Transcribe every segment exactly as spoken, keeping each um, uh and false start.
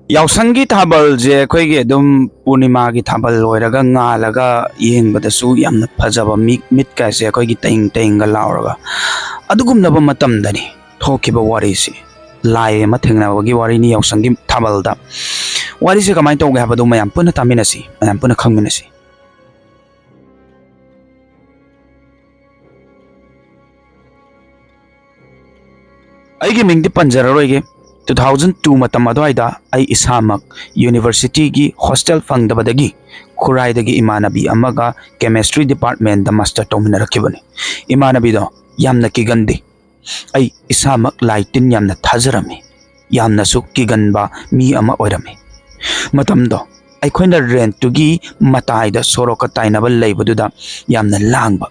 ꯌꯥꯎꯁꯪꯒꯤ ꯊꯥꯕꯜꯁꯦ ꯑꯩꯈꯣꯏꯒꯤ ꯑꯗꯨꯝ ꯄꯨꯔꯅꯤꯃꯥꯒꯤ ꯊꯥꯕꯜ ꯑꯣꯏꯔꯒ ꯉꯥꯜꯂꯒ ꯌꯦꯡꯕꯗꯁꯨ ꯌꯥꯝꯅ ꯐꯖꯕ, ꯃꯤ ꯃꯤꯠꯀꯥꯁꯦ ꯑꯩꯈꯣꯏꯒꯤ ꯇꯦꯡ ꯇꯦꯡꯒ ꯂꯥꯎꯔꯒ, ꯑꯗꯨꯒꯨꯝꯂꯕ ꯃꯇꯝꯗꯅꯤ ꯊꯣꯛꯈꯤꯕ ꯋꯥꯔꯤꯁꯤ꯫ ꯂꯥꯏ ꯑꯃ ꯊꯦꯡꯅꯕꯒꯤ ꯋꯥꯔꯤꯅꯤ ꯌꯥꯎꯁꯪꯒꯤ ꯊꯥꯕꯜꯗ꯫ ꯋꯥꯔꯤꯁꯦ ꯀꯃꯥꯏꯅ ꯇꯧꯒꯦ ꯍꯥꯏꯕꯗꯨ ꯃꯌꯥꯝ ꯄꯨꯟꯅ ꯇꯥꯃꯤꯟꯅꯁꯤ, ꯃꯌꯥꯝ ꯄꯨꯟꯅ ꯈꯪꯃꯤꯟꯅꯁꯤ꯫ ꯑꯩꯒꯤ ꯃꯤꯡꯗꯤ ꯄꯟꯖꯔꯔꯣꯏꯒꯦ꯫ Two thousand two ꯃꯇꯝ ꯑꯗꯨꯋꯥꯏꯗ ꯑꯩ ꯏꯁꯥꯃꯛ universityꯒꯤ hostel ꯐꯪꯗꯕꯗꯒꯤ ꯈꯨꯔꯥꯏꯗꯒꯤ ꯏꯃꯥꯟꯅꯕꯤ ꯑꯃꯒ chemistry departmentꯇ master ꯇꯧꯃꯤꯟꯅꯔꯛꯈꯤꯕꯅꯤ꯫ ꯏꯃꯥꯟꯅꯕꯤꯗꯣ ꯌꯥꯝꯅ ꯀꯤꯒꯟꯗꯦ꯫ ꯑꯩ ꯏꯁꯥꯃꯛ ꯂꯥꯏ ꯇꯤꯟ ꯌꯥꯝꯅ ꯊꯥꯖꯔꯝꯃꯤ꯫ ꯌꯥꯝꯅꯁꯨ ꯀꯤꯒꯟꯕ ꯃꯤ ꯑꯃ ꯑꯣꯏꯔꯝꯃꯤ꯫ ꯃꯇꯝꯗꯣ ꯑꯩꯈꯣꯏꯅ rentꯇꯨꯒꯤ ꯃꯇꯥꯏꯗ ꯁꯣꯔꯣꯛꯀ ꯇꯥꯏꯅꯕ ꯂꯩꯕꯗꯨꯗ ꯌꯥꯝꯅ ꯂꯥꯡꯕ꯫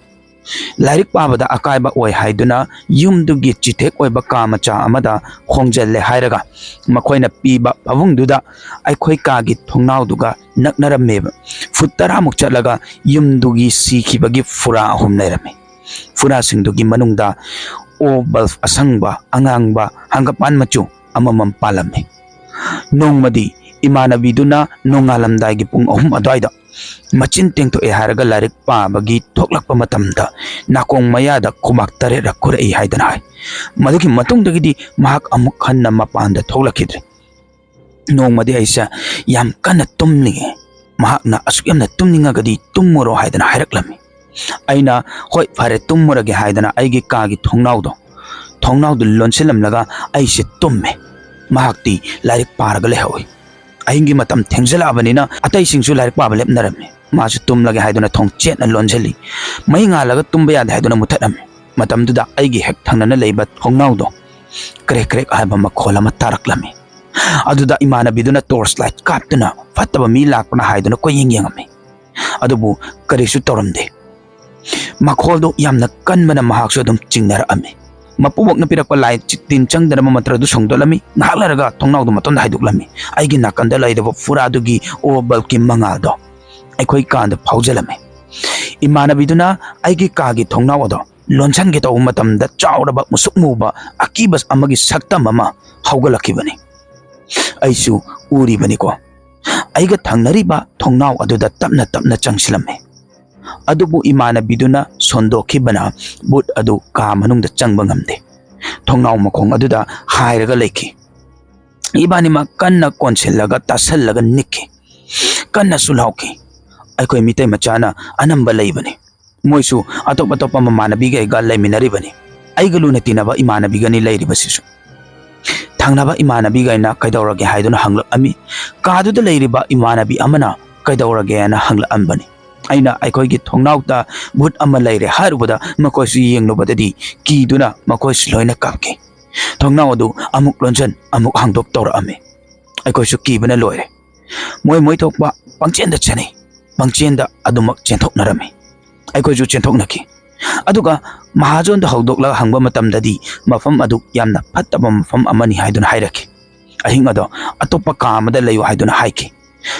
ꯂꯥꯏꯔꯤꯛ ꯄꯥꯕꯗ ꯑꯀꯥꯏꯕ ꯑꯣꯏ ꯍꯥꯏꯗꯨꯅ ꯌꯨꯝꯗꯨꯒꯤ ꯆꯤꯊꯦꯛ ꯑꯣꯏꯕ ꯀꯥ ꯃꯆꯥ ꯑꯃꯗ ꯍꯣꯡꯖꯜꯂꯦ ꯍꯥꯏꯔꯒ ꯃꯈꯣꯏꯅ ꯄꯤꯕ ꯐꯃꯨꯡꯗꯨꯗ ꯑꯩꯈꯣꯏ ꯀꯥꯒꯤ ꯊꯣꯡꯅꯥꯎꯗꯨꯒ ꯅꯛꯅꯔꯝꯃꯦꯕ꯫ ꯐꯨꯠ ꯇꯔꯥꯃꯨꯛ ꯆꯠꯂꯒ ꯌꯨꯝꯗꯨꯒꯤ ꯁꯤꯈꯤꯕꯒꯤ ꯐꯨꯔꯥ ꯑꯍꯨꯝ ꯂꯩꯔꯝꯃꯤ꯫ ꯐꯨꯔꯥꯁꯤꯡꯗꯨꯒꯤ ꯃꯅꯨꯡꯗ ꯑꯣ bulb ꯑꯁꯪꯕ, ꯑꯉꯥꯡꯕ, ꯍꯪꯒꯄꯥꯟ ꯃꯆꯨ ꯑꯃꯃꯝ ꯄꯥꯜꯂꯝꯃꯤ꯫ ꯅꯣꯡꯃꯗꯤ ꯏꯃꯥꯟꯅꯕꯤꯗꯨꯅ ꯅꯣꯡꯉꯥꯜꯂꯝꯗꯥꯏꯒꯤ ꯄꯨꯡ ꯑꯍꯨꯝ ꯑꯗꯨꯋꯥꯏꯗ ꯃꯆꯤꯟ ꯇꯦꯡꯊꯣꯛꯑꯦ ꯍꯥꯏꯔꯒ ꯂꯥꯏꯔꯤꯛ ꯄꯥꯕꯒꯤ ꯊꯣꯛꯂꯛꯄ ꯃꯇꯝꯗ ꯅꯥꯀꯣꯡ ꯃꯌꯥꯗ ꯈꯨꯕꯥꯛ ꯇꯔꯦꯠꯔꯛ ꯈꯨꯔꯛꯏ ꯍꯥꯏꯗꯅ ꯍꯥꯏ꯫ ꯃꯗꯨꯒꯤ ꯃꯇꯨꯡꯗꯒꯤꯗꯤ ꯃꯍꯥꯛ ꯑꯃꯨꯛ ꯍꯟꯅ ꯃꯄꯥꯟꯗ ꯊꯣꯛꯂꯛꯈꯤꯗ꯭ꯔꯦ꯫ ꯅꯣꯡꯃꯗꯤ ꯑꯩꯁꯦ ꯌꯥꯝ ꯀꯟꯅ ꯇꯨꯝꯅꯤꯡꯉꯦ꯫ ꯃꯍꯥꯛꯅ ꯑꯁꯨꯛ ꯌꯥꯝꯅ ꯇꯨꯝꯅꯤꯡꯉꯒꯗꯤ ꯇꯨꯝꯃꯨꯔꯣ ꯍꯥꯏꯗꯅ ꯍꯥꯏꯔꯛꯂꯝꯃꯤ꯫ ꯑꯩꯅ ꯍꯣꯏ ꯐꯔꯦ ꯇꯨꯝꯃꯨꯔꯒꯦ ꯍꯥꯏꯗꯅ ꯑꯩꯒꯤ ꯀꯥꯒꯤ ꯊꯣꯡꯅꯥꯎꯗꯣ, ꯊꯣꯡꯅꯥꯎꯗꯨ ꯂꯣꯟꯁꯤꯜꯂꯝꯂꯒ ꯑꯩꯁꯦ ꯇꯨꯝꯃꯦ꯫ ꯃꯍꯥꯛꯇꯤ ꯂꯥꯏꯔꯤꯛ ꯄꯥꯔꯒ ꯂꯩꯍꯧꯏ꯫ ꯑꯍꯤꯡꯒꯤ ꯃꯇꯝ ꯊꯦꯡꯖꯤꯜꯂꯛꯑꯕꯅꯤꯅ ꯑꯇꯩꯁꯤꯡꯁꯨ ꯂꯥꯏꯔꯤꯛ ꯄꯥꯕ ꯂꯦꯞꯅꯔꯝꯃꯤ꯫ ꯃꯥꯁꯨ ꯇꯨꯝꯂꯒꯦ ꯍꯥꯏꯗꯨꯅ ꯊꯣꯡ ꯆꯦꯠꯅ ꯂꯣꯟꯁꯤꯜꯂꯤ꯫ ꯃꯩ ꯉꯥꯜꯂꯒ ꯇꯨꯝꯕ ꯌꯥꯗꯦ ꯍꯥꯏꯗꯨꯅ ꯃꯨꯊꯠꯂꯝꯃꯤ꯫ ꯃꯇꯝꯗꯨꯗ ꯑꯩꯒꯤ ꯍꯦꯛ ꯊꯪꯅꯅ ꯂꯩꯕ ꯊꯣꯡꯅꯥꯎꯗꯣ ꯀ꯭ꯔꯦꯛ ꯀ꯭ꯔꯦꯛ ꯍꯥꯏꯕ ꯃꯈꯣꯜ ꯑꯃ ꯇꯥꯔꯛꯂꯝꯃꯤ꯫ ꯑꯗꯨꯗ ꯏꯃꯥꯟꯅꯕꯤꯗꯨꯅ torch light ꯀꯥꯞꯇꯨꯅ ꯐꯠꯇꯕ ꯃꯤ ꯂꯥꯛꯄꯅ ꯍꯥꯏꯗꯨꯅ ꯀꯣꯏꯌꯦꯡ ꯌꯦꯡꯉꯝꯃꯤ꯫ ꯑꯗꯨꯕꯨ ꯀꯔꯤꯁꯨ ꯇꯧꯔꯝꯗꯦ꯫ ꯃꯈꯣꯜꯗꯨ ꯌꯥꯝꯅ ꯀꯟꯕꯅ ꯃꯍꯥꯛꯁꯨ ꯑꯗꯨꯝ ꯆꯤꯡꯅꯔꯛꯑꯝꯃꯤ꯫ ꯃꯄꯨꯕꯣꯛꯅ ꯄꯤꯔꯛꯄ ꯂꯥꯏ ꯆꯤ-, ꯇꯤꯟ ꯆꯪꯗꯅꯕ ꯃꯟꯇ꯭ꯔꯗꯨ ꯁꯣꯡꯗꯣꯛꯂꯝꯃꯤ꯫ ꯉꯥꯏꯍꯥꯛ ꯂꯩꯔꯒ ꯊꯣꯡꯅꯥꯎꯗꯨ ꯃꯇꯣꯝꯗ ꯍꯥꯏꯗꯣꯛꯂꯝꯃꯤ꯫ ꯑꯩꯒꯤ ꯅꯥꯀꯟꯗ ꯂꯩꯔꯤꯕ ꯐꯨꯔꯥꯗꯨꯒꯤ ꯑꯣ bulbꯀꯤ ꯃꯉꯥꯜꯗꯣ ꯑꯩꯈꯣꯏ ꯀꯥꯗ ꯐꯥꯎꯖꯜꯂꯝꯃꯤ꯫ ꯏꯃꯥꯟꯅꯕꯤꯗꯨꯅ ꯑꯩꯒꯤ ꯀꯥꯒꯤ ꯊꯣꯡꯅꯥꯎ ꯑꯗꯣ ꯂꯣꯟꯁꯤꯟꯒꯦ ꯇꯧꯕ ꯃꯇꯝꯗ ꯆꯥꯎꯔꯕ ꯃꯨꯁꯨꯛ ꯃꯨꯕ ꯑꯀꯤꯕ ꯑꯃꯒꯤ ꯁꯛꯇꯝ ꯑꯃ ꯍꯧꯒꯠꯂꯛꯈꯤꯕꯅꯤ꯫ ꯑꯩꯁꯨ ꯎꯔꯤꯕꯅꯤꯀꯣ꯫ ꯑꯩꯒ ꯊꯪꯅꯔꯤꯕ ꯊꯣꯡꯅꯥꯎ ꯑꯗꯨꯗ ꯇꯞꯅ ꯇꯞꯅ ꯆꯪꯁꯤꯜꯂꯝꯃꯤ꯫ ꯑꯗꯨꯕꯨ ꯏꯃꯥꯟꯅꯕꯤꯗꯨꯅ ꯁꯣꯟꯗꯣꯛꯈꯤꯕꯅ ꯚꯨꯠ ꯑꯗꯨ ꯀꯥ ꯃꯅꯨꯡꯗ ꯆꯪꯕ ꯉꯝꯗꯦ꯫ ꯊꯣꯡꯅꯥꯎ ꯃꯈꯣꯡ ꯑꯗꯨꯗ ꯍꯥꯏꯔꯒ ꯂꯩꯈꯤ꯫ ꯏꯕꯥꯅꯤꯃꯛ ꯀꯟꯅ ꯀꯣꯟꯁꯤꯜꯂꯒ ꯇꯥꯁꯜꯂꯒ ꯅꯤꯛꯈꯤ꯫ ꯀꯟꯅꯁꯨ ꯂꯥꯎꯈꯤ꯫ ꯑꯩꯈꯣꯏ ꯃꯤꯇꯩ ꯃꯆꯥꯅ ꯑꯅꯝꯕ ꯂꯩꯕꯅꯤ꯫ ꯃꯣꯏꯁꯨ ꯑꯇꯣꯞ ꯑꯇꯣꯞꯄ ꯃꯃꯥꯟꯅꯕꯤꯈꯩꯒ ꯂꯩꯃꯤꯟꯅꯔꯤꯕꯅꯤ꯫ ꯑꯩꯒ ꯂꯨꯅ ꯇꯤꯟꯅꯕ ꯏꯃꯥꯟꯅꯕꯤꯒꯅꯤ ꯂꯩꯔꯤꯕꯁꯤꯁꯨ꯫ ꯊꯪꯅꯕ ꯏꯃꯥꯟꯅꯕꯤꯈꯩꯅ ꯀꯩꯗꯧꯔꯒꯦ ꯍꯥꯏꯗꯨꯅ ꯍꯪꯂꯛꯑꯝꯃꯤ꯫ ꯀꯥꯗꯨꯗ ꯂꯩꯔꯤꯕ ꯏꯃꯥꯟꯅꯕꯤ ꯑꯃꯅ ꯀꯩꯗꯧꯔꯒꯦꯅ ꯍꯪꯂꯛꯑꯝꯕꯅꯤ꯫ ꯑꯩꯅ ꯑꯩꯈꯣꯏꯒꯤ ꯊꯣꯡꯅꯥꯎꯗ ꯚꯨꯠ ꯑꯃ ꯂꯩꯔꯦ ꯍꯥꯏꯔꯨꯕꯗ ꯃꯈꯣꯏꯁꯨ ꯌꯦꯡꯂꯨꯕꯗꯗꯤ ꯀꯤꯗꯨꯅ ꯃꯈꯣꯏꯁꯨ ꯂꯣꯏꯅ ꯀꯞꯈꯤ꯫ ꯊꯣꯡꯅꯥꯎ ꯑꯗꯨ ꯑꯃꯨꯛ ꯂꯣꯟꯖꯟ ꯑꯃꯨꯛ ꯍꯥꯡꯗꯣꯛ ꯇꯧꯔꯛꯑꯝꯃꯤ꯫ ꯑꯩꯈꯣꯏꯁꯨ ꯀꯤꯕꯅ ꯂꯣꯏꯔꯦ꯫ ꯃꯣꯏ ꯃꯣꯏ ꯊꯣꯛꯄ ꯄꯪꯆꯦꯟꯗ ꯆꯦꯟꯅꯩ꯫ ꯄꯪꯆꯦꯟꯗ ꯑꯗꯨꯃꯛ ꯆꯦꯟꯊꯣꯛꯅꯔꯝꯃꯤ꯫ ꯑꯩꯈꯣꯏꯁꯨ ꯆꯦꯟꯊꯣꯛꯅꯈꯤ꯫ ꯑꯗꯨꯒ ꯃꯍꯥꯖꯣꯟꯗ ꯍꯧꯗꯣꯛꯂꯒ ꯍꯪꯕ ꯃꯇꯝꯗꯗꯤ ꯃꯐꯝ ꯑꯗꯨ ꯌꯥꯝꯅ ꯐꯠꯇꯕ ꯃꯐꯝ ꯑꯃꯅꯤ ꯍꯥꯏꯗꯨꯅ ꯍꯥꯏꯔꯛꯈꯤ꯫ ꯑꯍꯤꯡ ꯑꯗꯣ ꯑꯇꯣꯞꯄ ꯀꯥ ꯑꯃꯗ ꯂꯩꯌꯨ ꯍꯥꯏꯗꯨꯅ ꯍꯥꯏꯈꯤ꯫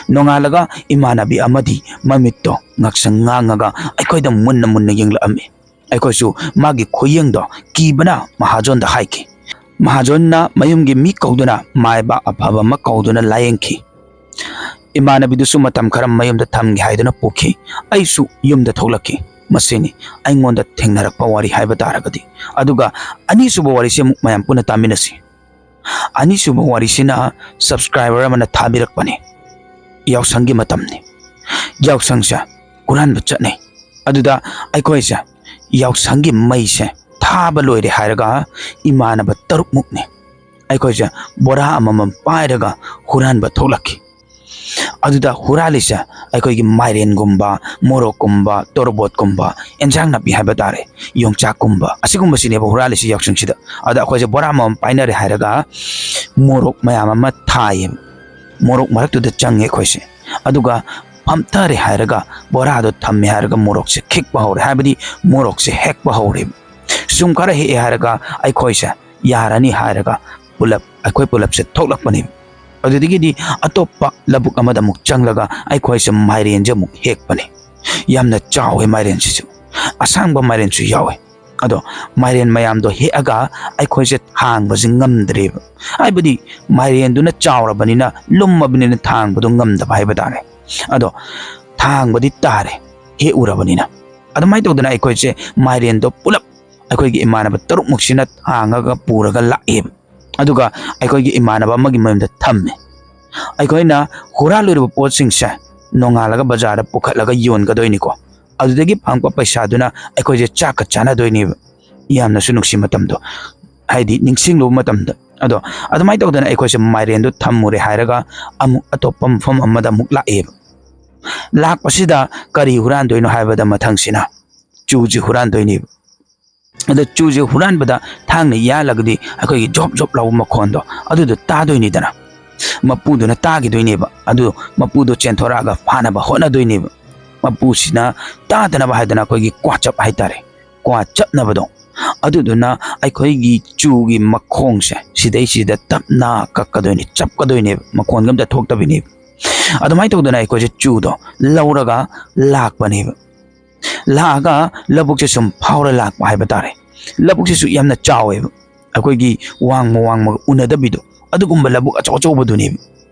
ꯅꯣꯡꯉꯥꯜꯂꯒ ꯏꯃꯥꯟꯅꯕꯤ ꯑꯃꯗꯤ ꯃꯃꯤꯠꯇꯣ ꯉꯛꯁꯪ ꯉꯥꯡꯉꯒ ꯑꯩꯈꯣꯏꯗ ꯃꯨꯟꯅ ꯃꯨꯟꯅ ꯌꯦꯡꯂꯛꯑꯝꯃꯤ꯫ ꯑꯩꯈꯣꯏꯁꯨ ꯃꯥꯒꯤ ꯈꯨꯌꯦꯡꯗꯣ ꯀꯤꯕꯅ ꯃꯍꯥꯖꯣꯟꯗ ꯍꯥꯏꯈꯤ꯫ ꯃꯍꯥꯖꯣꯟꯅ ꯃꯌꯨꯝꯒꯤ ꯃꯤ ꯀꯧꯗꯨꯅ ꯃꯥꯏꯕ ꯑꯐꯕ ꯑꯃ ꯀꯧꯗꯨꯅ ꯂꯥꯌꯦꯡꯈꯤ꯫ ꯏꯃꯥꯟꯅꯕꯤꯗꯨꯁꯨ ꯃꯇꯝ ꯈꯔ ꯃꯌꯨꯝꯗ ꯊꯝꯒꯦ ꯍꯥꯏꯗꯨꯅ ꯄꯨꯈꯤ꯫ ꯑꯩꯁꯨ ꯌꯨꯝꯗ ꯊꯣꯛꯂꯛꯈꯤ꯫ ꯃꯁꯤꯅꯤ ꯑꯩꯉꯣꯟꯗ ꯊꯦꯡꯅꯔꯛꯄ ꯋꯥꯔꯤ ꯍꯥꯏꯕ ꯇꯥꯔꯒꯗꯤ꯫ ꯑꯗꯨꯒ ꯑꯅꯤꯁꯨꯕ ꯋꯥꯔꯤꯁꯤ ꯑꯃꯨꯛ ꯃꯌꯥꯝ ꯄꯨꯟꯅ ꯇꯥꯃꯤꯟꯅꯁꯤ꯫ ꯑꯅꯤꯁꯨꯕ ꯋꯥꯔꯤꯁꯤꯅ subscriber ꯑꯃꯅ ꯊꯥꯕꯤꯔꯛꯄꯅꯤ꯫ ꯌꯥꯎꯁꯪꯒꯤ ꯃꯇꯝꯅꯤ꯫ ꯌꯥꯎꯁꯪꯁꯦ ꯍꯨꯔꯥꯟꯕ ꯆꯠꯅꯩ꯫ ꯑꯗꯨꯗ ꯑꯩꯈꯣꯏꯁꯦ ꯌꯥꯎꯁꯪꯒꯤ ꯃꯩꯁꯦ ꯊꯥꯕ ꯂꯣꯏꯔꯦ ꯍꯥꯏꯔꯒ ꯏꯃꯥꯟꯅꯕ ꯇꯔꯨꯛꯃꯨꯛꯅꯤ꯫ ꯑꯩꯈꯣꯏꯁꯦ ꯕꯣꯔꯥ ꯑꯃꯃꯝ ꯄꯥꯏꯔꯒ ꯍꯨꯔꯥꯟꯕ ꯊꯣꯛꯂꯛꯈꯤ꯫ ꯑꯗꯨꯗ ꯍꯨꯔꯥꯜꯂꯤꯁꯦ ꯑꯩꯈꯣꯏꯒꯤ ꯃꯥꯏꯔꯦꯟꯒꯨꯝꯕ, ꯃꯣꯔꯣꯛꯀꯨꯝꯕ, ꯇꯣꯔꯕꯣꯠꯀꯨꯝꯕ, ꯑꯦꯟꯁꯥꯡ ꯅꯥꯄꯤ ꯍꯥꯏꯕ ꯇꯥꯔꯦ, ꯌꯣꯡꯆꯥꯛꯀꯨꯝꯕ, ꯑꯁꯤꯒꯨꯝꯕꯁꯤꯅꯦꯕ ꯍꯨꯔꯥꯜꯂꯤꯁꯦ ꯌꯥꯎꯁꯪꯁꯤꯗ꯫ ꯑꯗ ꯑꯩꯈꯣꯏꯁꯦ ꯕꯣꯔꯥ ꯑꯃꯃꯝ ꯄꯥꯏꯅꯔꯦ ꯍꯥꯏꯔꯒ ꯃꯣꯔꯣꯛ ꯃꯌꯥꯝ ꯑꯃ ꯊꯥꯏꯌꯦꯕ꯫ ꯃꯣꯔꯣꯛ ꯃꯔꯛꯇꯨꯗ ꯆꯪꯉꯦ ꯑꯩꯈꯣꯏꯁꯦ꯫ ꯑꯗꯨꯒ ꯐꯝꯊꯔꯦ ꯍꯥꯏꯔꯒ ꯕꯣꯔꯥꯗꯣ ꯊꯝꯃꯦ ꯍꯥꯏꯔꯒ ꯃꯣꯔꯣꯛꯁꯦ ꯈꯤꯛꯄ ꯍꯧꯔꯦ, ꯍꯥꯏꯕꯗꯤ ꯃꯣꯔꯣꯛꯁꯦ ꯍꯦꯛꯄ ꯍꯧꯔꯦꯕ꯫ ꯁꯨꯝ ꯈꯔ ꯍꯦꯛꯑꯦ ꯍꯥꯏꯔꯒ ꯑꯩꯈꯣꯏꯁꯦ ꯌꯥꯔꯅꯤ ꯍꯥꯏꯔꯒ ꯄꯨꯂꯞ, ꯑꯩꯈꯣꯏ ꯄꯨꯂꯞꯁꯦ ꯊꯣꯛꯂꯛꯄꯅꯦꯕ꯫ ꯑꯗꯨꯗꯒꯤꯗꯤ ꯑꯇꯣꯞꯄ ꯂꯧꯕꯨꯛ ꯑꯃꯗ ꯑꯃꯨꯛ ꯆꯪꯂꯒ ꯑꯩꯈꯣꯏꯁꯦ ꯃꯥꯏꯔꯦꯟꯁꯦ ꯑꯃꯨꯛ ꯍꯦꯛꯄꯅꯦ꯫ ꯌꯥꯝꯅ ꯆꯥꯎꯋꯦ ꯃꯥꯏꯔꯦꯟꯁꯤꯁꯨ, ꯑꯁꯥꯡꯕ ꯃꯥꯏꯔꯦꯟꯁꯨ ꯌꯥꯎꯋꯦ꯫ ꯑꯗꯣ ꯃꯥꯏꯔꯦꯟ ꯃꯌꯥꯝꯗꯣ ꯍꯦꯛꯑꯒ ꯑꯩꯈꯣꯏꯁꯦ ꯊꯥꯡꯕꯁꯦ ꯉꯝꯗ꯭ꯔꯦꯕ꯫ ꯍꯥꯏꯕꯗꯤ ꯃꯥꯏꯔꯦꯟꯗꯨꯅ ꯆꯥꯎꯔꯕꯅꯤꯅ, ꯂꯨꯝꯃꯕꯅꯤꯅ ꯊꯥꯡꯕꯗꯣ ꯉꯝꯗꯕ ꯍꯥꯏꯕ ꯇꯥꯔꯦ꯫ ꯑꯗꯣ ꯊꯥꯡꯕꯗꯤ ꯇꯥꯔꯦ, ꯍꯦꯛꯎꯔꯕꯅꯤꯅ꯫ ꯑꯗꯨꯃꯥꯏꯅ ꯇꯧꯗꯅ ꯑꯩꯈꯣꯏꯁꯦ ꯃꯥꯏꯔꯦꯟꯗꯣ ꯄꯨꯂꯞ ꯑꯩꯈꯣꯏꯒꯤ ꯏꯃꯥꯟꯅꯕ ꯇꯔꯨꯛꯃꯨꯛꯁꯤꯅ ꯊꯥꯡꯉꯒ ꯄꯨꯔꯒ ꯂꯥꯛꯑꯦꯕ꯫ ꯑꯗꯨꯒ ꯑꯩꯈꯣꯏꯒꯤ ꯏꯃꯥꯟꯅꯕ ꯑꯃꯒꯤ ꯃꯌꯨꯝꯗ ꯊꯝꯃꯦ꯫ ꯑꯩꯈꯣꯏꯅ ꯍꯨꯔꯥꯜꯂꯨꯔꯤꯕ ꯄꯣꯠꯁꯤꯡꯁꯦ ꯅꯣꯡꯉꯥꯜꯂꯒ ꯕꯖꯥꯔꯗ ꯄꯨꯈꯠꯂꯒ ꯌꯣꯟꯒꯗꯣꯏꯅꯤꯀꯣ꯫ ꯑꯗꯨꯗꯒꯤ ꯐꯪꯉꯛꯄ ꯄꯩꯁꯥꯗꯨꯅ ꯑꯩꯈꯣꯏꯁꯦ ꯆꯥꯛꯀ ꯆꯥꯅꯗꯣꯏꯅꯦꯕ꯫ ꯌꯥꯝꯅꯁꯨ ꯅꯨꯡꯁꯤ ꯃꯇꯝꯗꯣ, ꯍꯥꯏꯗꯤ ꯅꯤꯡꯁꯤꯡꯂꯨꯕ ꯃꯇꯝꯗ꯫ ꯑꯗꯣ ꯑꯗꯨꯃꯥꯏꯅ ꯇꯧꯗꯅ ꯑꯩꯈꯣꯏꯁꯦ ꯃꯥꯏꯔꯦꯟꯗꯣ ꯊꯝꯃꯨꯔꯦ ꯍꯥꯏꯔꯒ ꯑꯃꯨꯛ ꯑꯇꯣꯞꯄ ꯃꯐꯝ ꯑꯃꯗ ꯑꯃꯨꯛ ꯂꯥꯛꯑꯦꯕ꯫ ꯂꯥꯛꯄꯁꯤꯗ ꯀꯔꯤ ꯍꯨꯔꯥꯟꯗꯣꯏꯅꯣ ꯍꯥꯏꯕꯗ, ꯃꯊꯪꯁꯤꯅ ꯆꯨꯁꯤ ꯍꯨꯔꯥꯟꯗꯣꯏꯅꯦꯕ꯫ ꯑꯗ ꯆꯨꯁꯦ ꯍꯨꯔꯥꯟꯕꯗ ꯊꯥꯡꯅ ꯌꯥꯜꯂꯒꯗꯤ ꯑꯩꯈꯣꯏꯒꯤ ꯖꯣꯞ ꯖꯣꯞ ꯂꯥꯎꯕ ꯃꯈꯣꯟꯗꯣ ꯑꯗꯨꯗꯣ ꯇꯥꯗꯣꯏꯅꯤꯗꯅ꯫ ꯃꯄꯨꯗꯨꯅ ꯇꯥꯈꯤꯗꯣꯏꯅꯦꯕ꯫ ꯑꯗꯨ ꯃꯄꯨꯗꯣ ꯆꯦꯟꯊꯣꯔꯛꯑꯒ ꯐꯥꯅꯕ ꯍꯣꯠꯅꯗꯣꯏꯅꯦꯕ꯫ ꯃꯄꯨꯁꯤꯅ ꯇꯥꯗꯅꯕ ꯍꯥꯏꯗꯅ ꯑꯩꯈꯣꯏꯒꯤ ꯀ꯭ꯋꯥꯆꯞ ꯍꯥꯏꯇꯥꯔꯦ, ꯀ꯭ꯋꯥ ꯆꯞꯅꯕꯗꯣ, ꯑꯗꯨꯗꯨꯅ ꯑꯩꯈꯣꯏꯒꯤ ꯆꯨꯒꯤ ꯃꯈꯣꯡꯁꯦ ꯁꯤꯗꯩꯁꯤꯗ ꯇꯞꯅ ꯀꯛꯀꯗꯣꯏꯅꯤ, ꯆꯞꯀꯗꯣꯏꯅꯦꯕ, ꯃꯈꯣꯟꯒ ꯑꯝꯇ ꯊꯣꯛꯇꯕꯤꯅꯦꯕ꯫ ꯑꯗꯨꯃꯥꯏꯅ ꯇꯧꯗꯅ ꯑꯩꯈꯣꯏꯁꯦ ꯆꯨꯗꯣ ꯂꯧꯔꯒ ꯂꯥꯛꯄꯅꯦꯕ꯫ ꯂꯥꯛꯑꯒ ꯂꯧꯕꯨꯛꯁꯦ ꯁꯨꯝ ꯐꯥꯎꯔ ꯂꯥꯛꯄ ꯍꯥꯏꯕ ꯇꯥꯔꯦ꯫ ꯂꯧꯕꯨꯛꯁꯤꯁꯨ ꯌꯥꯝꯅ ꯆꯥꯎꯋꯦꯕ, ꯑꯩꯈꯣꯏꯒꯤ ꯋꯥꯡꯃ ꯋꯥꯡꯃꯒ ꯎꯅꯗꯕꯤꯗꯣ, ꯑꯗꯨꯒꯨꯝꯕ ꯂꯧꯕꯨꯛ ꯑꯆꯧ ꯑꯆꯧꯕꯗꯨꯅꯦꯕ꯫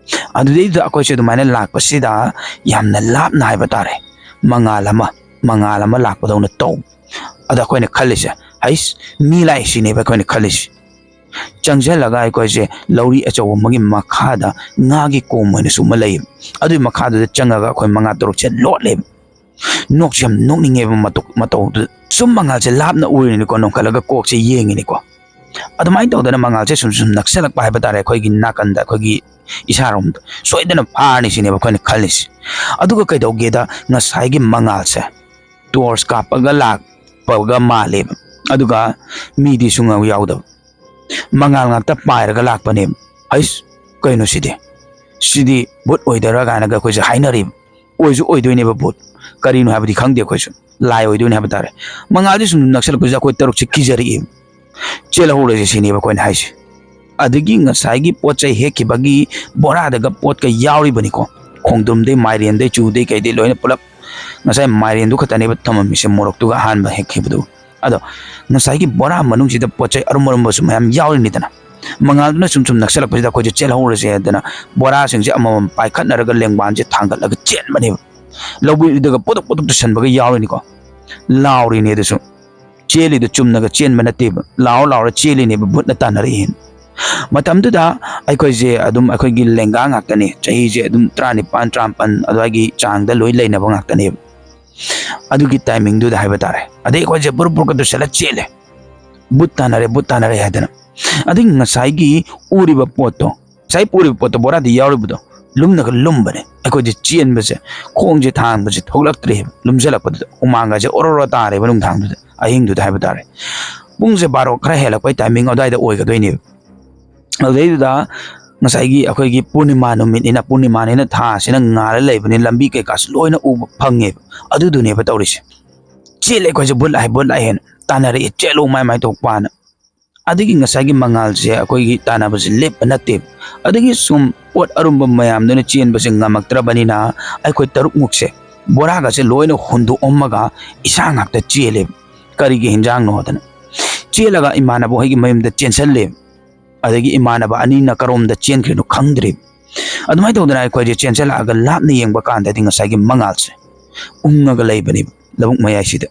ꯑꯗꯨꯗꯩꯗꯨꯗ ꯑꯩꯈꯣꯏꯁꯦ ꯑꯗꯨꯃꯥꯏꯅ ꯂꯥꯛꯄꯁꯤꯗ ꯌꯥꯝꯅ ꯂꯥꯞꯅ ꯍꯥꯏꯕ ꯇꯥꯔꯦ, ꯃꯉꯥꯜ ꯑꯃ, ꯃꯉꯥꯜ ꯑꯃ ꯂꯥꯛꯄꯗꯧꯅ ꯇꯧ꯫ ꯑꯗ ꯑꯩꯈꯣꯏꯅ ꯈꯜꯂꯤꯁꯦ, "ꯍꯩꯁ, ꯃꯤ ꯂꯥꯛꯑꯦ" ꯁꯤꯅꯦꯕ ꯑꯩꯈꯣꯏꯅ ꯈꯜꯂꯤꯁꯦ꯫ ꯆꯪꯁꯤꯜꯂꯒ ꯑꯩꯈꯣꯏꯁꯦ ꯂꯧꯔꯤ ꯑꯆꯧꯕ ꯑꯃꯒꯤ ꯃꯈꯥꯗ ꯉꯥꯒꯤ ꯀꯣꯝ ꯑꯣꯏꯅꯁꯨ ꯑꯃ ꯂꯩꯌꯦꯕ꯫ ꯑꯗꯨꯒꯤ ꯃꯈꯥꯗꯨꯗ ꯆꯪꯉꯒ ꯑꯩꯈꯣꯏ ꯃꯉꯥ ꯇꯔꯨꯛꯁꯦ ꯂꯣꯠꯂꯦꯕ꯫ ꯅꯣꯛꯁꯨ ꯌꯥꯝ ꯅꯣꯛꯅꯤꯡꯉꯦꯕ ꯃꯇꯧ-, ꯃꯇꯧꯗꯨ꯫ ꯁꯨꯝ ꯃꯉꯥꯜꯁꯦ ꯂꯥꯞꯅ ꯎꯔꯤꯅꯤꯀꯣ, ꯅꯣꯡꯈꯠꯂꯒ ꯀꯣꯛꯁꯦ ꯌꯦꯡꯉꯤꯅꯤꯀꯣ꯫ ꯑꯗꯨꯃꯥꯏꯅ ꯇꯧꯗꯅ ꯃꯉꯥꯜꯁꯦ ꯁꯨꯝ ꯁꯨꯝ ꯅꯛꯁꯜꯂꯛꯄ ꯍꯥꯏꯕ ꯇꯥꯔꯦ, ꯑꯩꯈꯣꯏꯒꯤ ꯅꯥꯀꯟꯗ, ꯑꯩꯈꯣꯏꯒꯤ ꯏꯁꯥꯔꯣꯝꯗ ꯁꯣꯏꯗꯅ ꯐꯥꯔꯅꯤ ꯁꯤꯅꯦꯕ ꯑꯩꯈꯣꯏꯅ ꯈꯜꯂꯤꯁꯦ꯫ ꯑꯗꯨꯒ ꯀꯩꯗꯧꯒꯦꯗ, ꯉꯁꯥꯏꯒꯤ ꯃꯉꯥꯜꯁꯦ ꯇꯣꯔꯆ ꯀꯥꯞꯄꯒ ꯂꯥꯛꯄꯒ ꯃꯥꯜꯂꯦꯕ꯫ ꯑꯗꯨꯒ ꯃꯤꯗꯤ ꯁꯨꯡꯌꯥꯎ ꯌꯥꯎꯗꯕ, ꯃꯉꯥꯜ ꯉꯥꯛꯇ ꯄꯥꯏꯔꯒ ꯂꯥꯛꯄꯅꯦꯕ꯫ "ꯍꯩꯁ, ꯀꯩꯅꯣ ꯁꯤꯗꯤ? ꯁꯤꯗꯤ ꯚꯨꯠ ꯑꯣꯏꯗꯣꯏꯔꯥ?" ꯀꯥꯏꯅꯒ ꯑꯩꯈꯣꯏꯁꯦ ꯍꯥꯏꯅꯔꯤꯕ꯫ ꯑꯣꯏꯁꯨ ꯑꯣꯏꯗꯣꯏꯅꯦꯕ ꯚꯨꯠ꯫ ꯀꯔꯤꯅꯣ ꯍꯥꯏꯕꯗꯤ ꯈꯪꯗꯦ ꯑꯩꯈꯣꯏꯁꯨ꯫ ꯂꯥꯏ ꯑꯣꯏꯗꯣꯏꯅꯦ ꯍꯥꯏꯕ ꯇꯥꯔꯦ꯫ ꯃꯉꯥꯜꯁꯦ ꯁꯨꯝ ꯅꯛꯁꯜꯂꯛꯄꯁꯤꯗ ꯑꯩꯈꯣꯏ ꯇꯔꯨꯛꯁꯦ ꯀꯤꯖꯔꯛꯑꯦꯕ꯫ "ꯆꯦꯜꯍꯧꯔꯁꯦ" ꯁꯤꯅꯦꯕ ꯑꯩꯈꯣꯏꯅ ꯍꯥꯏꯁꯦ꯫ ꯑꯗꯒꯤ ꯉꯁꯥꯏꯒꯤ ꯄꯣꯠ ꯆꯩ ꯍꯦꯛꯈꯤꯕꯒꯤ ꯕꯣꯔꯥꯗꯒ ꯄꯣꯠꯀ ꯌꯥꯎꯔꯤꯕꯅꯤꯀꯣ꯫ ꯈꯣꯡꯗ꯭ꯔꯨꯝꯗꯩ, ꯃꯥꯏꯔꯦꯟꯗꯩ, ꯆꯨꯗꯩ, ꯀꯩꯗꯩ ꯂꯣꯏꯅ ꯄꯨꯂꯞ꯫ ꯉꯁꯥꯏ ꯃꯥꯏꯔꯦꯟꯗꯨ ꯈꯛꯇꯅꯦꯕ ꯊꯝꯃꯝꯃꯤꯁꯦ, ꯃꯣꯔꯣꯛꯇꯨꯒ ꯑꯍꯥꯟꯕ ꯍꯦꯛꯈꯤꯕꯗꯨ꯫ ꯑꯗꯣ ꯉꯁꯥꯏꯒꯤ ꯕꯣꯔꯥ ꯃꯅꯨꯡꯁꯤꯗ ꯄꯣꯠ ꯆꯩ ꯑꯔꯨꯝ ꯑꯔꯨꯝꯕꯁꯨ ꯃꯌꯥꯝ ꯌꯥꯎꯔꯤꯅꯤꯗꯅ꯫ ꯃꯉꯥꯜꯗꯨꯅ ꯁꯨꯝ ꯁꯨꯝ ꯅꯛꯁꯜꯂꯛꯄꯁꯤꯗ ꯑꯩꯈꯣꯏꯁꯦ ꯆꯦꯜꯍꯧꯔꯁꯦ ꯍꯥꯏꯗꯅ ꯕꯣꯔꯥꯁꯤꯡꯁꯦ ꯑꯃꯃꯝ ꯄꯥꯏꯈꯠꯅꯔꯒ ꯂꯦꯡꯕꯥꯟꯁꯦ ꯊꯥꯡꯒꯠꯂꯒ ꯆꯦꯟꯕꯅꯦꯕ꯫ ꯂꯧꯕꯨꯛꯇꯒ ꯄꯣꯇꯣꯛ ꯄꯣꯇꯣꯛ ꯇꯨꯁꯟꯕꯒ ꯌꯥꯎꯔꯤꯅꯤꯀꯣ꯫ ꯂꯥꯎꯔꯤꯅꯦ ꯑꯗꯨꯁꯨ꯫ ꯆꯦꯜꯂꯤꯗꯣ ꯆꯨꯝꯅꯒ ꯆꯦꯟꯕ ꯅꯠꯇꯦꯕ, ꯂꯥꯎꯔ ꯂꯥꯎꯔ ꯆꯦꯜꯂꯤꯅꯦꯕ, ꯚꯨꯠꯅ ꯇꯥꯟꯅꯔꯛꯏꯅ꯫ ꯃꯇꯝꯗꯨꯗ ꯑꯩꯈꯣꯏꯁꯦ ꯑꯗꯨꯝ, ꯑꯩꯈꯣꯏꯒꯤ ꯂꯦꯡꯒꯥ ꯉꯥꯛꯇꯅꯦ, ꯆꯍꯤꯁꯦ ꯑꯗꯨꯝ ꯇꯔꯥꯅꯤꯄꯥꯟ ꯇꯔꯥꯃꯥꯄꯟ ꯑꯗꯨꯋꯥꯏꯒꯤ ꯆꯥꯡꯗ ꯂꯣꯏ ꯂꯩꯅꯕ ꯉꯥꯛꯇꯅꯦꯕ꯫ ꯑꯗꯨꯒꯤ ꯇꯥꯏꯃꯤꯡꯗꯨꯗ ꯍꯥꯏꯕ ꯇꯥꯔꯦ꯫ ꯑꯗꯩ ꯑꯩꯈꯣꯏꯁꯦ ꯕꯨꯔꯨꯞ ꯕꯨꯔꯨꯞꯀ ꯇꯨꯁꯜꯂ ꯆꯦꯜꯂꯦ꯫ ꯕꯨꯠ ꯇꯥꯟꯅꯔꯦ, ꯕꯨꯠ ꯇꯥꯟꯅꯔꯦ ꯍꯥꯏꯗꯅ꯫ ꯑꯗꯩ ꯉꯁꯥꯏꯒꯤ ꯎꯔꯤꯕ ꯄꯣꯠꯇꯣ, ꯉꯁꯥꯏ ꯄꯨꯔꯤꯕ ꯄꯣꯠꯇꯣ, ꯕꯣꯔꯥꯗ ꯌꯥꯎꯔꯤꯕꯗꯣ, ꯂꯨꯝꯅꯒ ꯂꯨꯝꯕꯅꯦ꯫ ꯑꯩꯈꯣꯏꯁꯦ ꯆꯦꯟꯕꯁꯦ, ꯈꯣꯡꯁꯦ ꯊꯥꯡꯕꯁꯦ ꯊꯣꯛꯂꯛꯇ꯭ꯔꯦꯕ꯫ ꯂꯨꯝꯁꯤꯜꯂꯛꯄꯗꯨꯗ ꯍꯨꯃꯥꯡꯒꯁꯦ ꯑꯣꯔꯣ ꯑꯣꯔꯣ ꯇꯥꯔꯦꯕ ꯅꯨꯡꯗꯥꯡꯗꯨꯗ, ꯑꯍꯤꯡꯗꯨꯗ ꯍꯥꯏꯕ ꯇꯥꯔꯦ꯫ ꯄꯨꯡꯁꯦ ꯕꯥꯔꯣ ꯈꯔ ꯍꯦꯜꯂꯛꯄꯩ ꯇꯥꯏꯃꯤꯡ ꯑꯗꯨꯋꯥꯏꯗ ꯑꯣꯏꯒꯗꯣꯏꯅꯦꯕ꯫ ꯑꯗꯨꯗꯩꯗꯨꯗ ꯉꯁꯥꯏꯒꯤ ꯑꯩꯈꯣꯏꯒꯤ ꯄꯨꯔꯅꯤꯃꯥ ꯅꯨꯃꯤꯠꯅꯤꯅ, ꯄꯨꯔꯅꯤꯃꯥꯅꯤꯅ ꯊꯥꯁꯤꯅ ꯉꯥꯜꯂ ꯂꯩꯕꯅꯤꯅ ꯂꯝꯕꯤ ꯀꯩꯀꯥꯁꯨ ꯂꯣꯏꯅ ꯎꯕ ꯐꯪꯉꯦꯕ꯫ ꯑꯗꯨꯗꯨꯅꯦꯕ ꯇꯧꯔꯤꯁꯦ꯫ ꯆꯦꯜꯂꯦ ꯑꯩꯈꯣꯏꯁꯦ, "ꯚꯨꯠ ꯂꯥꯛꯑꯦ, ꯚꯨꯠ ꯂꯥꯛꯑꯦꯅ" ꯇꯥꯟꯅꯔꯛꯑꯦ, "ꯆꯦꯜꯂꯣ ꯃꯥꯏ ꯃꯥꯏ ꯊꯣꯛꯄꯅ"꯫ ꯑꯗꯨꯒꯤ ꯉꯁꯥꯏꯒꯤ ꯃꯉꯥꯜꯁꯦ ꯑꯩꯈꯣꯏꯒꯤ ꯇꯥꯟꯅꯕꯁꯦ ꯂꯦꯞꯄ ꯅꯠꯇꯦꯕ꯫ ꯑꯗꯨꯒꯤ ꯁꯨꯝ ꯄꯣꯠ ꯑꯔꯨꯝꯕ ꯃꯌꯥꯝꯗꯨꯅ ꯆꯦꯟꯕꯁꯦ ꯉꯝꯃꯛꯇ꯭ꯔꯕꯅꯤꯅ ꯑꯩꯈꯣꯏ ꯇꯔꯨꯛꯃꯨꯛꯁꯦ ꯕꯣꯔꯥꯒꯁꯦ ꯂꯣꯏꯅ ꯍꯨꯟꯗꯣꯛꯑꯝꯃꯒ ꯏꯁꯥ ꯉꯥꯛꯇ ꯆꯦꯜꯂꯦꯕ꯫ ꯀꯔꯤꯒꯤ ꯍꯤꯟꯖꯥꯡꯅꯣꯗꯅ꯫ ꯆꯦꯜꯂꯒ ꯏꯃꯥꯟꯅꯕ ꯍꯣꯏꯒꯤ ꯃꯌꯨꯝꯗ ꯆꯦꯟꯁꯜꯂꯦꯕ꯫ ꯑꯗꯒꯤ ꯏꯃꯥꯟꯅꯕ ꯑꯅꯤꯅ ꯀꯔꯣꯝꯗ ꯆꯦꯟꯈ꯭ꯔꯤꯅꯣ ꯈꯪꯗ꯭ꯔꯦꯕ꯫ ꯑꯗꯨꯃꯥꯏꯅ ꯇꯧꯗꯅ ꯑꯩꯈꯣꯏꯁꯦ ꯆꯦꯟꯁꯤꯜꯂꯛꯑꯒ ꯂꯥꯞꯅ ꯌꯦꯡꯕ ꯀꯥꯟꯗꯗꯤ ꯉꯁꯥꯏꯒꯤ ꯃꯉꯥꯜꯁꯦ ꯎꯪꯉꯒ ꯂꯩꯕꯅꯦꯕ ꯂꯧꯕꯨꯛ ꯃꯌꯥꯏꯁꯤꯗ꯫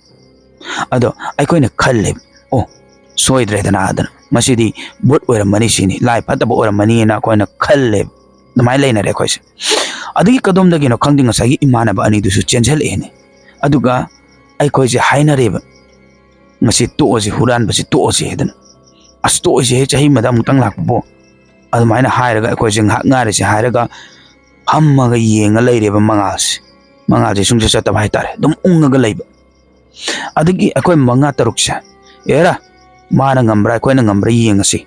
ꯑꯗꯣ ꯑꯩꯈꯣꯏꯅ ꯈꯜꯂꯦꯕ, "ꯑꯣ, ꯁꯣꯏꯗ꯭ꯔꯦꯗꯅ" ꯍꯥꯏꯗꯅ, "ꯃꯁꯤꯗꯤ ꯚꯨꯠ ꯑꯣꯏꯔꯝꯃꯅꯤ ꯁꯤꯅꯤ, ꯂꯥꯏ ꯐꯠꯇꯕ ꯑꯣꯏꯔꯝꯃꯅꯤꯅ" ꯑꯩꯈꯣꯏꯅ ꯈꯜꯂꯦꯕ꯫ ꯑꯗꯨꯃꯥꯏꯅ ꯂꯩꯅꯔꯦ ꯑꯩꯈꯣꯏꯁꯦ꯫ ꯑꯗꯒꯤ ꯀꯗꯣꯝꯗꯒꯤꯅꯣ ꯈꯪꯗꯦ ꯉꯁꯥꯏꯒꯤ ꯏꯃꯥꯟꯅꯕ ꯑꯅꯤꯗꯨꯁꯨ ꯆꯦꯟꯁꯤꯜꯂꯛꯑꯦꯅꯦ꯫ ꯑꯗꯨꯒ ꯑꯩꯈꯣꯏꯁꯦ ꯍꯥꯏꯅꯔꯦꯕ, "ꯉꯁꯤ ꯇꯣꯛꯑꯁꯤ, ꯍꯨꯔꯥꯟꯕꯁꯤ ꯇꯣꯛꯑꯁꯤ" ꯍꯥꯏꯗꯅ꯫ "ꯑꯁ, ꯇꯣꯛꯑꯁꯤ ꯍꯦ, ꯆꯍꯤ ꯑꯃꯗ ꯑꯃꯨꯛꯇꯪ ꯂꯥꯛꯄꯕꯨ" ꯑꯗꯨꯃꯥꯏꯅ ꯍꯥꯏꯔꯒ ꯑꯩꯈꯣꯏꯁꯦ ꯉꯥꯏꯍꯥꯛ ꯉꯥꯏꯔꯁꯦ ꯍꯥꯏꯔꯒ ꯐꯝꯃꯒ ꯌꯦꯡꯉ ꯂꯩꯔꯦꯕ ꯃꯉꯥꯜꯁꯦ꯫ ꯃꯉꯥꯜꯁꯦ ꯁꯨꯡꯆꯠ ꯆꯠꯇꯕ ꯍꯥꯏꯇꯥꯔꯦ, ꯑꯗꯨꯝ ꯎꯪꯉꯒ ꯂꯩꯕ꯫ ꯑꯗꯒꯤ ꯑꯩꯈꯣꯏ ꯃꯉꯥ ꯇꯔꯨꯛꯁꯦ, "ꯑꯦꯔꯥ, ꯃꯥꯅ ꯉꯝꯕ꯭ꯔꯥ ꯑꯩꯈꯣꯏꯅ ꯉꯝꯕ꯭ꯔꯥ ꯌꯦꯡꯉꯁꯤ,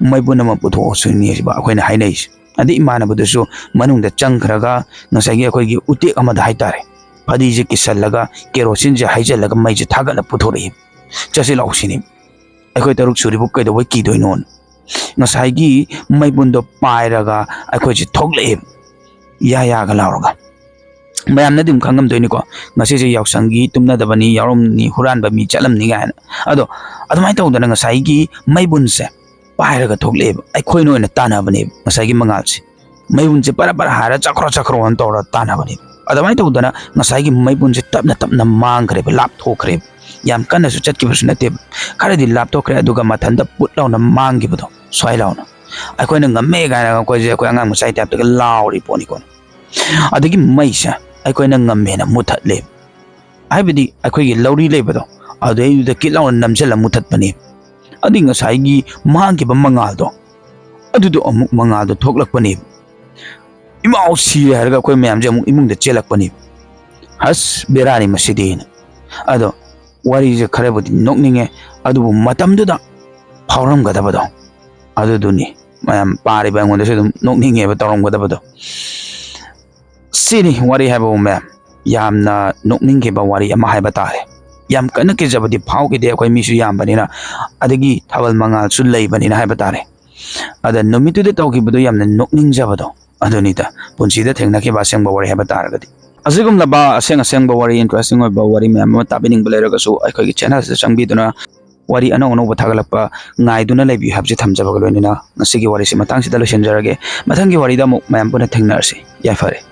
ꯃꯩꯕꯨꯟ ꯑꯃ ꯄꯨꯊꯣꯛꯑꯁꯤꯅꯦꯕ" ꯑꯩꯈꯣꯏꯅ ꯍꯥꯏꯅꯩꯁꯦ꯫ ꯑꯗꯩ ꯏꯃꯥꯟꯅꯕꯗꯨꯁꯨ ꯃꯅꯨꯡꯗ ꯆꯪꯈ꯭ꯔꯒ ꯉꯁꯥꯏꯒꯤ ꯑꯩꯈꯣꯏꯒꯤ ꯎꯇꯦꯛ ꯑꯃꯗ ꯍꯥꯏꯇꯥꯔꯦ, ꯐꯗꯤꯁꯦ ꯀꯤꯁꯜꯂꯒ ꯀꯦꯔꯣꯁꯤꯟꯁꯦ ꯍꯩꯖꯤꯜꯂꯒ ꯃꯩꯁꯦ ꯊꯥꯒꯠꯂ ꯄꯨꯊꯣꯔꯛꯏ꯫ "ꯆꯠꯁꯤ ꯂꯥꯛꯑꯣ" ꯁꯤꯅꯤ꯫ "ꯑꯩꯈꯣꯏ ꯇꯔꯨꯛ ꯁꯨꯔꯤꯕꯨ ꯀꯩꯗꯧꯕꯩ ꯀꯤꯗꯣꯏꯅꯣ?" ꯉꯁꯥꯏꯒꯤ ꯃꯩꯕꯨꯟꯗꯣ ꯄꯥꯏꯔꯒ ꯑꯩꯈꯣꯏꯁꯦ ꯊꯣꯛꯂꯛꯑꯦ, ꯌꯥ ꯌꯥꯒ ꯂꯥꯎꯔꯒ꯫ ꯃꯌꯥꯝꯅꯗꯤ ꯑꯗꯨꯝ ꯈꯪꯉꯝꯗꯣꯏꯅꯤꯀꯣ, ꯉꯁꯤꯁꯦ ꯌꯥꯎꯁꯪꯒꯤ ꯇꯨꯝꯅꯗꯕꯅꯤ, ꯌꯥꯎꯔꯝꯅꯤ, ꯍꯨꯔꯥꯟꯕ ꯃꯤ ꯆꯠꯂꯝꯅꯤ ꯀꯥꯏꯅ꯫ ꯑꯗꯣ ꯑꯗꯨꯃꯥꯏꯅ ꯇꯧꯗꯅ ꯉꯁꯥꯏꯒꯤ ꯃꯩꯕꯨꯟꯁꯦ ꯄꯥꯏꯔꯒ ꯊꯣꯛꯂꯛꯑꯦꯕ, ꯑꯩꯈꯣꯏꯅ ꯑꯣꯏꯅ ꯇꯥꯟꯅꯕꯅꯦꯕ ꯉꯁꯥꯏꯒꯤ ꯃꯉꯥꯜꯁꯦ꯫ ꯃꯩꯕꯨꯟꯁꯦ ꯄꯔ ꯄꯔ ꯍꯥꯏꯔ ꯆꯈ꯭ꯔꯣ ꯆꯈ꯭ꯔꯣꯅ ꯇꯧꯔ ꯇꯥꯟꯅꯕꯅꯦꯕ꯫ ꯑꯗꯨꯃꯥꯏꯅ ꯇꯧꯗꯅ ꯉꯁꯥꯏꯒꯤ ꯃꯩꯕꯨꯟꯁꯦ ꯇꯞꯅ ꯇꯞꯅ ꯃꯥꯡꯈ꯭ꯔꯦꯕ, ꯂꯥꯞꯊꯣꯛꯈ꯭ꯔꯦꯕ꯫ ꯌꯥꯝ ꯀꯟꯅꯁꯨ ꯆꯠꯈꯤꯕꯁꯨ ꯅꯠꯇꯦꯕ, ꯈꯔꯗꯤ ꯂꯥꯞꯊꯣꯛꯈ꯭ꯔꯦ꯫ ꯑꯗꯨꯒ ꯃꯊꯟꯇ ꯄꯨꯠ ꯂꯥꯎꯅ ꯃꯥꯡꯈꯤꯕꯗꯣ, ꯁ꯭ꯋꯥꯏ ꯂꯥꯎꯅ꯫ ꯑꯩꯈꯣꯏꯅ ꯉꯝꯃꯦ ꯀꯥꯏꯅ ꯑꯩꯈꯣꯏꯁꯦ ꯑꯩꯈꯣꯏ ꯑꯉꯥꯡ ꯃꯆꯥꯒꯤ ꯇꯥꯏꯞꯇꯒ ꯂꯥꯎꯔꯤ ꯄꯣꯠꯅꯤꯀꯣ꯫ ꯑꯗꯒꯤ ꯃꯩꯁꯦ ꯑꯩꯈꯣꯏꯅ ꯉꯝꯃꯦꯅ ꯃꯨꯠꯊꯠꯂꯦ꯫ ꯍꯥꯏꯕꯗꯤ ꯑꯩꯈꯣꯏꯒꯤ ꯂꯧꯔꯤ ꯂꯩꯕꯗꯣ, ꯑꯗꯨꯗꯩꯗꯨꯗ ꯀꯤꯠ ꯂꯥꯎꯅ ꯅꯝꯁꯤꯜꯂ ꯃꯨꯠꯊꯠꯄꯅꯦ꯫ ꯑꯗꯨꯏ ꯉꯁꯥꯏꯒꯤ ꯃꯥꯡꯈꯤꯕ ꯃꯉꯥꯜꯗꯣ, ꯑꯗꯨꯗꯣ ꯑꯃꯨꯛ ꯃꯉꯥꯜꯗꯣ ꯊꯣꯛꯂꯛꯄꯅꯦꯕ꯫ "ꯏꯃꯥꯎ, ꯁꯤꯔꯦ!" ꯍꯥꯏꯔꯒ ꯑꯩꯈꯣꯏ ꯃꯌꯥꯝꯁꯦ ꯑꯃꯨꯛ ꯏꯃꯨꯡꯗ ꯆꯦꯜꯂꯛꯄꯅꯦꯕ꯫ "ꯑꯁ, ꯕꯦꯔꯥꯅꯤ ꯃꯁꯤꯗꯤꯅ"꯫ ꯑꯗꯣ ꯋꯥꯔꯤꯁꯦ ꯈꯔꯕꯨꯗꯤ ꯅꯣꯛꯅꯤꯡꯉꯦ, ꯑꯗꯨꯕꯨ ꯃꯇꯝꯗꯨꯗ ꯐꯥꯎꯔꯝꯒꯗꯕꯗꯣ ꯑꯗꯨꯗꯨꯅꯤ꯫ ꯃꯌꯥꯝ ꯄꯥꯔꯤꯕ ꯑꯩꯉꯣꯟꯗꯁꯨ ꯑꯗꯨꯝ ꯅꯣꯛꯅꯤꯡꯉꯦꯕ ꯇꯧꯔꯝꯒꯗꯕꯗꯣ꯫ ꯁꯤꯅꯤ ꯋꯥꯔꯤ ꯍꯥꯏꯕꯕꯨ ꯃꯌꯥꯝ, ꯌꯥꯝꯅ ꯅꯣꯛꯅꯤꯡꯈꯤꯕ ꯋꯥꯔꯤ ꯑꯃ ꯍꯥꯏꯕ ꯇꯥꯔꯦ꯫ ꯌꯥꯝ ꯀꯟꯅ ꯀꯤꯖꯕꯗꯤ ꯐꯥꯎꯈꯤꯗꯦ, ꯑꯩꯈꯣꯏ ꯃꯤꯁꯨ ꯌꯥꯝꯕꯅꯤꯅ, ꯑꯗꯒꯤ ꯊꯥꯕꯜ ꯃꯉꯥꯜꯁꯨ ꯂꯩꯕꯅꯤꯅ ꯍꯥꯏꯕ ꯇꯥꯔꯦ꯫ ꯑꯗ ꯅꯨꯃꯤꯠꯇꯨꯗ ꯇꯧꯈꯤꯕꯗꯣ ꯌꯥꯝꯅ ꯅꯣꯛꯅꯤꯡꯖꯕꯗꯣ ꯑꯗꯨꯅꯤꯗ, ꯄꯨꯟꯁꯤꯗ ꯊꯦꯡꯅꯈꯤꯕ ꯑꯁꯦꯡꯕ ꯋꯥꯔꯤ ꯍꯥꯏꯕ ꯇꯥꯔꯒꯗꯤ꯫ ꯑꯁꯤꯒꯨꯝꯂꯕ ꯑꯁꯦꯡ ꯑꯁꯦꯡꯕ ꯋꯥꯔꯤ, interesting ꯑꯣꯏꯕ ꯋꯥꯔꯤ ꯃꯌꯥꯝ ꯑꯃ ꯇꯥꯕꯤꯅꯤꯡꯕ ꯂꯩꯔꯒꯁꯨ ꯑꯩꯈꯣꯏꯒꯤ channelꯁꯤꯗ ꯆꯪꯕꯤꯗꯨꯅ ꯋꯥꯔꯤ ꯑꯅꯧ ꯑꯅꯧꯕ ꯊꯥꯒꯠꯂꯛꯄ ꯉꯥꯏꯗꯨꯅ ꯂꯩꯕꯤꯌꯨ ꯍꯥꯏꯕꯁꯤ ꯊꯝꯖꯕꯒ ꯂꯣꯏꯅꯅ ꯉꯁꯤꯒꯤ ꯋꯥꯔꯤꯁꯤ ꯃꯇꯥꯡꯁꯤꯗ ꯂꯣꯏꯁꯤꯟꯖꯔꯒꯦ꯫ ꯃꯊꯪꯒꯤ ꯋꯥꯔꯤꯗ ꯑꯃꯨꯛ ꯃꯌꯥꯝ ꯄꯨꯟꯅ ꯊꯦꯡꯅꯔꯁꯤ꯫ ꯌꯥꯏꯐꯔꯦ꯫